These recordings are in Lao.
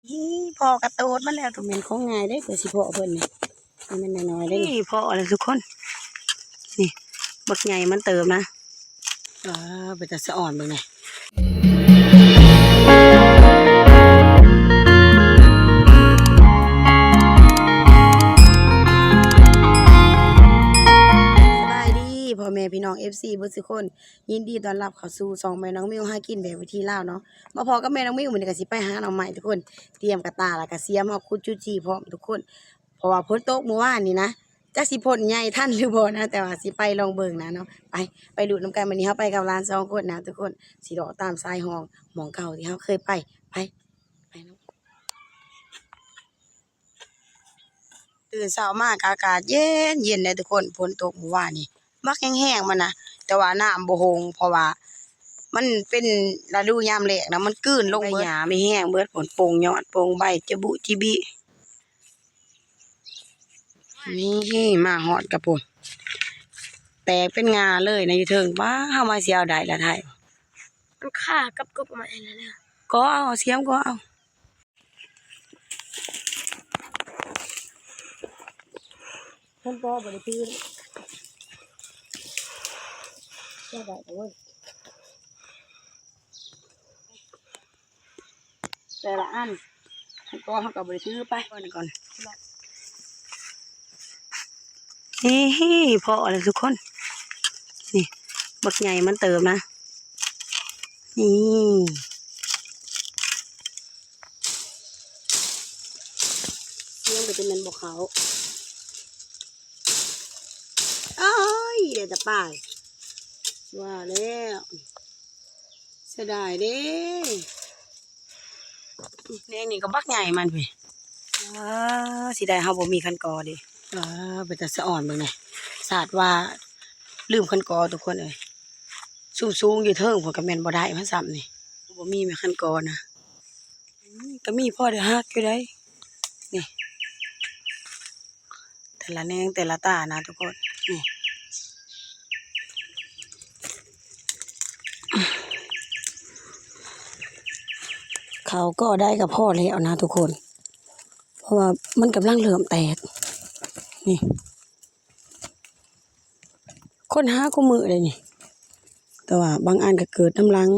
ນີ້ພໍ້ກະໂຕດມັນແລ້ວ ບໍ່ແມ່ນຂອງງ່າຍເດ້ ກວ່າຊິພໍ້ເພິ່ນນີ້ ບໍ່ແມ່ນນ້ອຍໆເດ້ນີ້ ພໍ້ແລ້ວທຸກຄົນ ນີ້ ບັກໃຫຍ່ມັນເຕີບນະ. ວ້າ ເປັນຕາສະອອນເບິ່ງແດ່. ສະບາຍດີພໍ່ແມ່ພີ່ນ້ອງ ເອັຟຊີ ເບິດສູ່ຄົນ ຍິນດີຕ້ອນຮັບເຂົ້າສູ່ຊ່ອງແມ່ນ້ອງມິວຫາກິນແບບວິຖີລາວເນາະ. ມາພໍ້ກັບແມ່ນ້ອງມິວ ມື້ນີ້ກະຊິໄປຫາໜໍ່ໄມ້ທຸກຄົນ ຕຽມກະຕ່າ ແລ້ວກະສຽມ ເຮົາຂຸດຈຸດຈີ່ພ້ອມທຸກຄົນ ເພາະວ່າຝົນຕົກມື້ວານນີ້ນະ ຈັກຊິພົ້ນໃຫຍ່ທັນຫຼືບໍ່ນະ ແຕ່ວ່າຊິໄປລອງເບິ່ງນະເນາະ. ໄປ ໄປລຸ້ນນຳກັນ ມື້ນີ້ເຮົາໄປກັບຫຼານສອງຄົນນະທຸກຄົນ ຊິເລາະຕາມສາຍຮ່ອງ ໝ່ອງເກົ່າທີ່ເຮົາເຄີຍໄປ ໄປ ໄປເນາະ. ຕື່ນເຊົ້າມາກະອາກາດເຢັນໆເດ້ທຸກຄົນ ຝົນຕົກມື້ວານນີ້ ບັກແຮງໆມັນນະ ແຕ່ວ່ານ້ຳບໍ່ຫົ່ງ ເພາະວ່າມັນເປັນລະດູຍາມແລ້ງນະ ມັນກືນລົງເບິດ ໃບຫຍ້າມີແຮງເບິດ ໂປ່ງຍອດໂປ່ງໃບຈະບຸຈິບິ. ນີ້ມາຮອດກະພຸ້ນ ແຕກເປັນງ່າເລີຍນະຢູ່ເທິງ. ວ້າ ເຮົາມາຊິເອົາໄດ້ລະໄທ ມັນຄາກັບກົກໄມ້ຫັ້ນແຫຼະ ກໍເອົາ ສຽມກໍເອົາ. ມັນກໍບໍ່ໄດ້ຄືນ ກໍໄດ້ເວີຍ ແຕ່ລະອັນ ມັນກໍເຮົາກໍບໍ່ໄດ້ຖືໄປ ກ່ອນກ່ອນ. ນີ້ ພໍ້ແລ້ວທຸກຄົນ ນີ້ ບັກໃຫຍ່ມັນເຕີບນະ ນີ້. ສຽງກໍຈະແມ່ນບໍ່ເຂົ້າ ໂອ້ຍ ໄດ້ແຕ່ປາຍ ວ່າແລ້ວ ເສຍດາຍເດ້. ແນງນີ້ກໍບັກໃຫຍ່ມັນພີ້ ອ້າ ຊິໄດ້ ເຮົາບໍ່ມີຄັນກໍເດ້ ອ້າ ເປັນຕາສະອອນເບິ່ງແດ່. ສາດວ່າລືມຄັນກໍທຸກຄົນເອີຍ ສູງໆຢູ່ເທິງພຸ້ນກໍແມ່ນບໍ່ໄດ້ມາຊ້ຳນີ້ ບໍ່ມີແມ່ນຄັນກໍນະ. ອືມ ກໍມີພໍໄດ້ຫັກຢູ່ໃດ໋ ນີ້ ແຕ່ລະແນງແຕ່ລະຕານະທຸກຄົນ ນີ້ ເຂົ້າກໍໄດ້ກໍພໍແລ້ວນະທຸກຄົນ ເພາະວ່າມັນກຳລັງເລີ່ມແຕກ ນີ້. ຄົ້ນຫາຄູ່ມື້ເດ້ນີ້ ແຕ່ວ່າບາງອັນກໍເກີດນຳຫຼັງ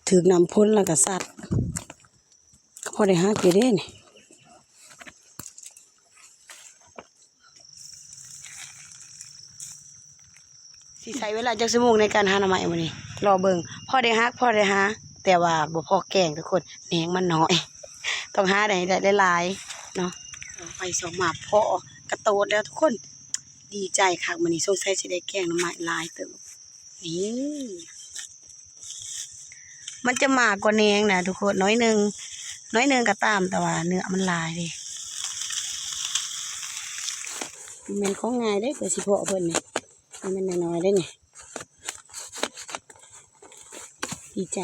ຖືກນ້ຳຝົນແລ້ວກໍສັດ ກໍພໍໄດ້ຫັກຢູ່ເດ້ນີ້. ຊິໃຊ້ເວລາຈັກຊົ່ວໂມງໃນການຫາໜໍ່ໄມ້ມື້ນີ້ ລໍເບິ່ງ. ພໍໄດ້ຫັກ ພໍໄດ້ຫາ ແຕ່ວ່າບໍ່ພໍແກງທຸກຄົນ ແໜງມັນໜ້ອຍ ຕ້ອງຫາໄດ້ ໄດ້ຫຼາຍໆເນາະ. ສ່ອງໄປສ່ອງມາພໍ້ກະໂຕດແລ້ວທຸກຄົນ ດີໃຈຄັກ ມື້ນີ້ສົງໄສຊິໄດ້ແກງໜໍ່ໄມ້ຫຼາຍເຕີບ. ນີ້ ມັນຈະໝາກກວ່າແໜງນະທຸກຄົນ ໜ້ອຍໜຶ່ງ ໜ້ອຍໜຶ່ງກໍຕາມ ແຕ່ວ່າເນື້ອມັນຫຼາຍເດ້. ບໍ່ແມ່ນຂອງງ່າຍເດ້ ກວ່າຊິພໍ້ເພິ່ນນີ້ ບໍ່ແມ່ນນ້ອຍໆເດ້ນີ້. ດີໃຈ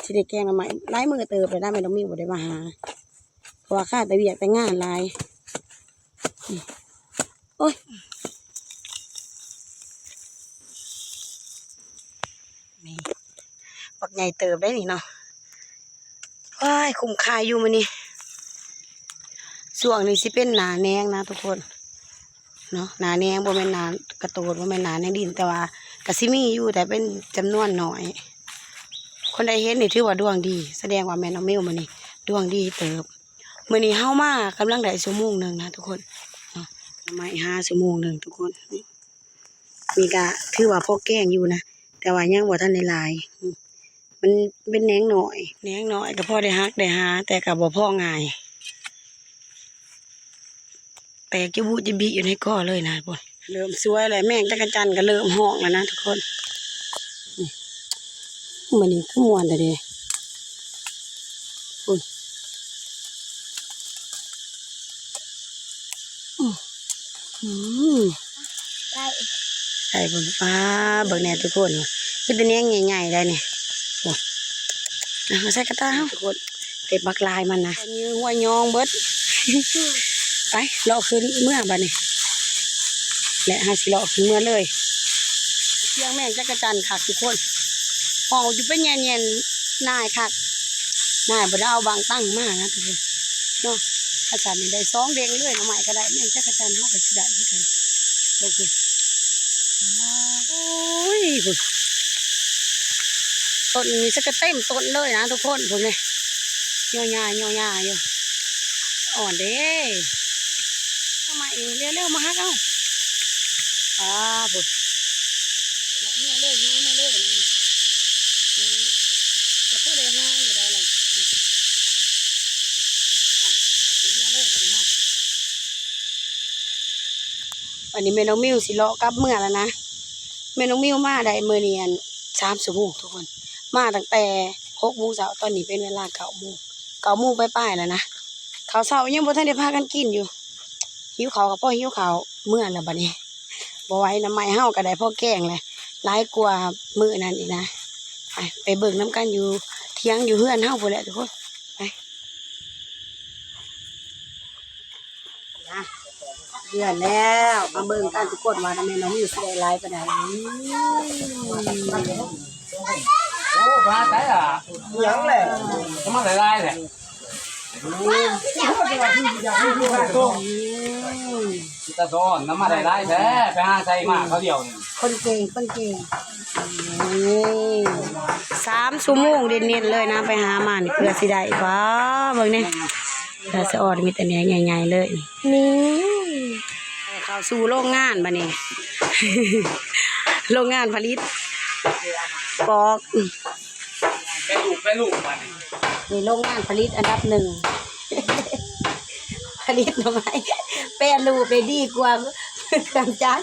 ຊິໄດ້ແກງໜໍ່ໄມ້ ຫຼາຍມື້ເຕີບແລ້ວນະ ແມ່ນ້ອງມິວບໍ່ໄດ້ມາຫາ ເພາະວ່າຄາແຕ່ວຽກແຕ່ງານຫຼາຍ. ໂອ້ຍ ນີ້ ບັກໃຫຍ່ເຕີບໄດ໋ນີ້ເນາະ. ໂອ້ຍ ຄຸ້ມຄ່າຢູ່ມື້ນີ້. ຊ່ວງນີ້ຊິເປັນໜ້າແໜງນະທຸກຄົນເນາະ ໜ້າແໜງ ບໍ່ແມ່ນໜ້າກະໂຕດ ບໍ່ແມ່ນໜ້າແໜງດິນ ແຕ່ວ່າກະຊິມີຢູ່ ແຕ່ເປັນຈຳນວນໜ້ອຍ. ຄົນໃດເຫັນນີ້ຖືວ່າດວງດີ ສະແດງວ່າແມ່ນ້ອງມິວມື້ນີ້ດວງດີເຕີບ. ມື້ນີ້ເຮົາມາກຳລັງໄດ້ຊົ່ວໂມງໜຶ່ງນະທຸກຄົນເນາະ ໜໍ່ໄມ້ຫາຊົ່ວໂມງໜຶ່ງທຸກຄົນ. ນີ້ກະຖືວ່າພໍແກງຢູ່ນະ ແຕ່ວ່າຍັງບໍ່ທັນໄດ້ຫຼາຍ ອືມ ມັນເປັນແໜງໜ້ອຍ ແໜງໜ້ອຍກໍພໍໄດ້ຫັກໄດ້ຫາ ແຕ່ກໍບໍ່ພໍງ່າຍ ແຕກຈຸບຸຈິບິຢູ່ໃນກໍເລີຍນະພຸ້ນ. ເລີ່ມສວຍແລ້ວ ແມງຈັກກະຈັນກໍເລີ່ມຮ້ອງແລ້ວນະທຸກຄົນ. ນີ້ ມື້ນີ້ຄືມ່ວນແທ້ເດ ພຸ້ນ ອືມ ອືມ ໄດ້ ໄດ້ພຸ້ນ. ປ້າ ເບິ່ງແດ່ທຸກຄົນ ມີແຕ່ແໜງໃຫຍ່ໆໄດ໋ນີ້ ໂອ້ຍ ເອົາມາໃສ່ກະຕ່າເຮົາທຸກຄົນ. ເກັບບັກຫຼາຍມັນນະ ມີຫົວຍອງເບິດ. ໄປ ເລາະຂຶ້ນເມືອບາດນີ້ ແລະ ເຮົາຊິເລາະຂຶ້ນເມືອເລີຍ. ສຽງແມງຈັກກະຈັນຄັກທຸກຄົນ ຮ້ອງຢູ່ເປັນແຍ່ນໆ ນາຍຄັກ. ນາຍບໍ່ໄດ້ເອົາບັງຕັ້ງມານະທຸກຄົນເນາະ. ຂະຈັນນີ້ໄດ້ສອງເດັງເລີຍ ໜໍ່ໄມ້ກໍໄດ້ ແມ່ນຈັກຂະຈັນເຮົາກໍຊິໄດ້ຄືກັນ. ເບິ່ງພຸ້ນ ໂອ້ຍ ພຸ້ນ ຕົ້ນນີ້ຊະກະເຕັມຕົ້ນເລີຍນະທຸກຄົນ. ພຸ້ນແມ່ ຍໍຫຍ້າຍໍຫຍ້າຢູ່ ອ່ອນເດ້. ເອົາມາອີກ ເລັວໆ ມາຫັກເອົາ. ອາ ພຸ້ນ ເມືອເລີຍ ຫາເມືອເລີຍນະ. ຍັງຈະພໍໄດ້ຫາຢູ່ໄດ໋ລະ. ອາ ເອົາໄປເມືອເລີຍບັດນີ້ເຮົາ. ອັນນີ້ແມ່ນ້ອງມິວຊິເລາະກັບເມືອແລ້ວນະ. ແມ່ນ້ອງມິວມາໄດ້ມື້ນີ້ ອັນ ສາມຊົ່ວໂມງທຸກຄົນ ມາຕັ້ງແຕ່ຫົກໂມງເຊົ້າ ຕອນນີ້ເປັນເວລາເກົ້າໂມງ ເກົ້າໂມງປາຍໆແລ້ວນະ. ເຂົ້າເຊົ້າຍັງບໍ່ທັນໄດ້ພາກັນກິນຢູ່ ຫິວເຂົ້າກໍພໍຫິວເຂົ້າ ເມືອແລ້ວບັດນີ້ ບໍ່ໄຫວ. ໜໍ່ໄມ້ເຮົາກໍໄດ້ພໍແກງແຫຼະ ຫຼາຍກວ່າມື້ນັ້ນອີກນະ. ໄປ ໄປເບິ່ງນຳກັນຢູ່ຖຽງຢູ່ເຮືອນເຮົາພຸ້ນແຫຼະທຸກຄົນ ໄປ. ເດືອນແລ້ວ ມາເບິ່ງກັນທຸກຄົນວ່າແມ່ນ້ອງມິວຊິໄດ້ຫຼາຍປານໃດ. ໂອ້ ປາໄຕອ່ະ ຫຍັງແຫຼະ ຈະມາຫຼາຍໆແຫຼະ. ອືມ ຊິຕາສອນນຳມາຫຼາຍໆແທ້ ໄປຫາໃສ່ມາຄາວດຽວນີ້. ຄົນເກັ່ງ ຄົນເກັ່ງ. ນີ້ ສາມຊົ່ວໂມງເນັ້ນໆເລີຍນະ ໄປຫາມານີ້ ເພື່ອຊິໄດ້. ວ້າ ເບິ່ງແດ່ ຕາສະອອນມີແຕ່ແນວໃຫຍ່ໆເລີຍ. ນີ້ ເຂົ້າສູ່ໂລງງານບັດນີ້ ໂລງງານຜະລິດປອກ ແປຮູບ ແປຮູບບັດນີ້ ນີ້ໂລງງານຜະລິດອັນດັບໜຶ່ງ ຜະລິດໜໍ່ໄມ້ ແປຮູບໄດ້ດີກວ່າເຄື່ອງຈັກ.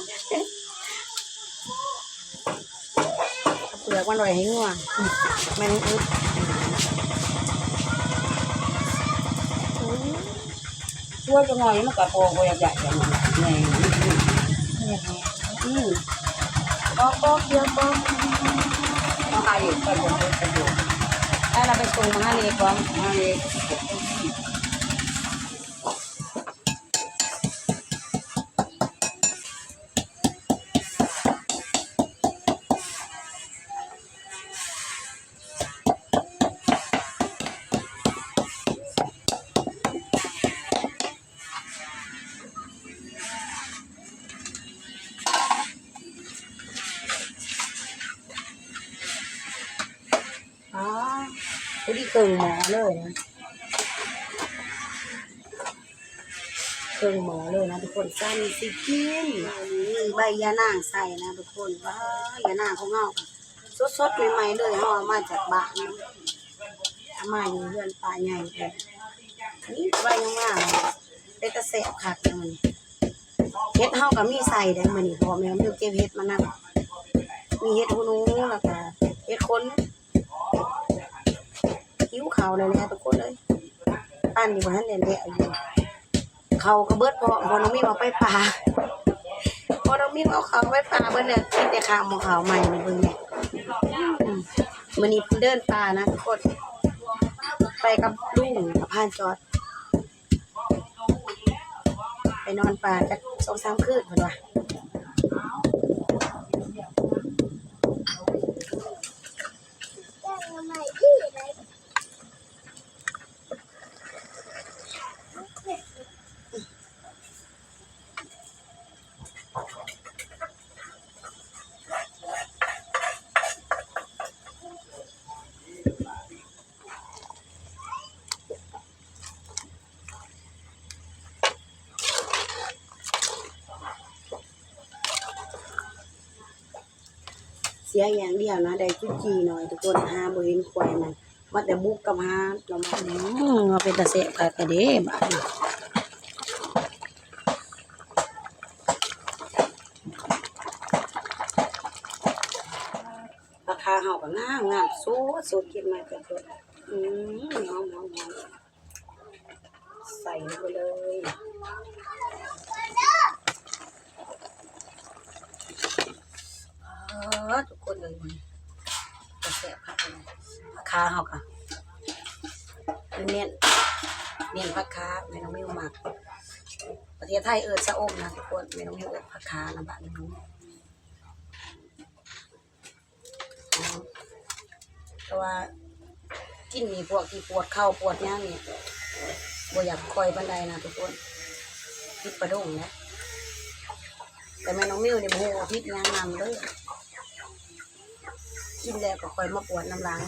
ເອົາເປືອກມັນໄວ້ໃຫ້ງົວ ມັນອຶດ. ໂອ້ຍ ຕົວຈະໜ້ອຍມັນກໍພໍ ບໍ່ຢາກໄດ້ແລ້ວ ແມ່ນ ອືມ ປອກ ປອກ ດຽວປອກ ເອົາໃຫ້ໄປ ໄປ ໄປ ໄປ ໄປ ເອົາລະໄປສົ່ງມະຫາເລກບໍ່? ມະຫາເລກ. ອໍ ພໍດີເຄິ່ງໝໍ້ເລີຍນະ ເຄິ່ງໝໍ້ເລີຍນະທຸກຄົນ. ສັນຊິກິນ ມີໃບຢານາງໃສ່ນະທຸກຄົນ. ວ້າ ຢານາງຂອງເຮົາ ສົດໆໃໝ່ໆເລີຍ ເຮົາເອົາມາຈາກບ້ານ ເອົາມາຢູ່ເຮືອນປ້າໃຫຍ່ເພິ່ນ. ນີ້ໃບງາມໆ ເປັນຕາແຊບຄັກນະມື້ນີ້. ເຫັດເຮົາກໍມີໃສ່ເດ້ມື້ນີ້ ເພາະວ່າແມ່ນ້ອງມິວເກັບເຫັດມານຳ ມີເຫັດຫູໜູ ແລ້ວກໍເຫັດຂົນ. ຫິວເຂົ້າແລ້ວແຫຼະທຸກຄົນເອີຍ ປັ້ນຢູ່ ບໍ່ທັນໄດ້ແລ້ວຢູ່. ເຂົ້າກໍເບິດ ເພາະ ເພາະນ້ອງມິວເອົາໄປປ່າ ເພາະນ້ອງມິວເອົາເຂົ້າໄປປ່າເບິດແລ້ວ ກິນແຕ່ຂ້າວໝໍ້ ເຂົ້າໃໝ່ນີ້ເບິ່ງແດ່. ອືມ ມື້ນີ້ເພິ່ນເດີນປ່ານະທຸກຄົນ ໄປກັບລຸງກັບພານຈອດ ໄປນອນປ່າຈັກສອງສາມຄືນເພິ່ນວ່າ. ເສຍຢ່າງດຽວນະ ໄດ້ຈຸຈີ່ໜ້ອຍທຸກຄົນ ຫາບໍ່ເຫັນຂວາຍມັນ ມາແຕ່ບຸກກັບຫາລະມັນ. ອືມ ວ່າເປັນຕາແຊບຄັກແທ້ເດ້ບາດນີ້. ຜັກຄາເຮົາກໍງາມໆ ສົດໆ ເກັບມາແຕ່ຕົ້ນ. ອືມ ຫອມໆໆ. ໃສ່ລົງໄປເລີຍ. ອໍ ທຸກຄົນເອີຍ ຕາແຊບຄັກເລີຍ. ຜັກຄາເຮົາກະເນັ້ນ ເນັ້ນຜັກຄາ ແມ່ນ້ອງມິວມັກ. ປະເທດໄທເອີ້ນຊະອົມນະທຸກຄົນ ແມ່ນ້ອງມິວເອີ້ນຜັກຄານະ ບ້ານນ້ອງມິວ. ແຕ່ວ່າ ກິນນີ້ ພວກທີ່ປວດເຂົ່າປວດຫຍັງນີ້ ບໍ່ຢາກຄ່ອຍປານໃດນະທຸກຄົນ ຜິດປາດົງນະ. ແຕ່ແມ່ນ້ອງມິວນີ້ບໍ່ຮູ້ວ່າຜິດຫຍັງນຳເດີ້ ກິນແລ້ວກໍຄ່ອຍມາປວດນຳຫຼັງ.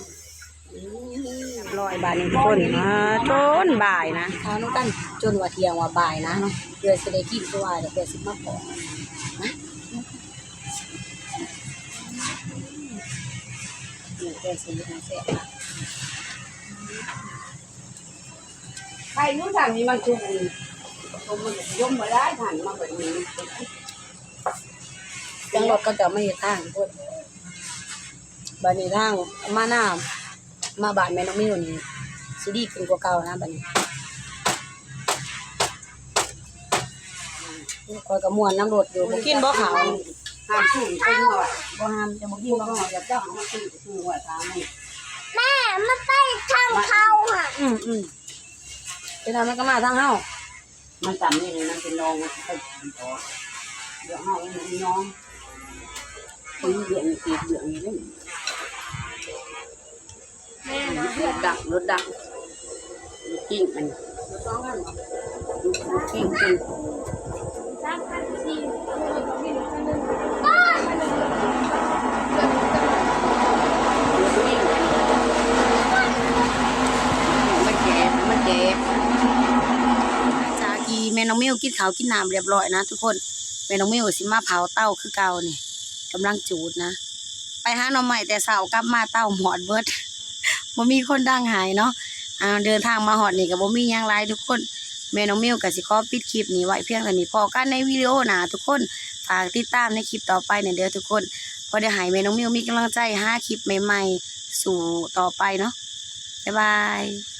ອືມ ຮຽບຮ້ອຍບາດນີ້ທຸກຄົນ ມາຈົນບ່າຍນະ ເອົານຳກັນຈົນວ່າທ່ຽງວ່າບ່າຍນະເນາະ ເພື່ອຊິໄດ້ກິນ ຄືວ່າແລ້ວ ເພື່ອຊິມາພໍ້ນະ. ແກງໃສ່ເຫັດແຊບ ໄຂ່ຢູ່ທາງນີ້ມັນສຸກ ມັນຍົມບໍ່ໄດ້ ທາງນີ້ມັນບໍ່ໄດ້ ທາງລົດເຂົາເຈົ້າມາເຮັດທາງພຸ້ນ ບາດນີ້ທາງມານາ ມາບ້ານແມ່ນ້ອງມິວນີ້ ຊິດີຂຶ້ນກວ່າເກົ່ານະບາດນີ້. ຂ້ອຍກໍມ່ວນນຳລົດຢູ່ ບໍ່ກິນບໍ່ເຂົ້າ ຫ້າມຊື້ໄປຫົວ ບໍ່ຫ້າມ ຈະບໍ່ກິນບໍ່ເຂົ້າ ຢາກເຈົ້າເອົາມາຊື້ໄປຫົວ ຖາມນີ້ ແມ່ ມັນໄປທາງເຂົາຫັ້ນ ອືມໆ ເປັນອັນນັ້ນກໍມາທາງເຮົາ ມັນຕຳນີ້ ມັນເປັນໜອງ ມັນໄປ ດຽວເຮົາມັນໜອງ ເດືອນ ເດືອນນີ້ເດ້. ແມ່ນ ລົດດັກ ລົດດັກ ລົດກິ້ງ ອັນນີ້ ລົດກິ້ງ ອັນນີ້ ລົດກິ້ງ ອັນນີ້ ມັນແຈກ ມັນແຈກ. ຫຼັງຈາກທີ່ແມ່ນ້ອງມິວກິນເຂົ້າກິນນ້ຳຮຽບຮ້ອຍນະທຸກຄົນ ແມ່ນ້ອງມິວກໍຊິມາເຜົາເຕົາຄືເກົ່ານີ້ ກຳລັງຈູດນະ. ໄປຫາໜໍ່ໄມ້ແຕ່ເຊົ້າ ກັບມາເຕົາມອດເບິດ ບໍ່ມີຄົນດັງໃຫ້ເນາະ. ອ່າ ເດີນທາງມາຮອດນີ້ກໍບໍ່ມີຫຍັງຫຼາຍທຸກຄົນ ແມ່ນ້ອງມິວກໍຊິຂໍປິດຄລິບນີ້ໄວ້ພຽງເທົ່ານີ້ ພໍ້ກັນໃນວິດີໂອໜ້າທຸກຄົນ. ຝາກຕິດຕາມໃນຄລິບຕໍ່ໄປແດ່ເດີທຸກຄົນ ພໍໄດ້ໃຫ້ແມ່ນ້ອງມິວມີກຳລັງໃຈຫາຄລິບໃໝ່ໆ ສູ້ຕໍ່ໄປເນາະ. ບາຍບາຍ.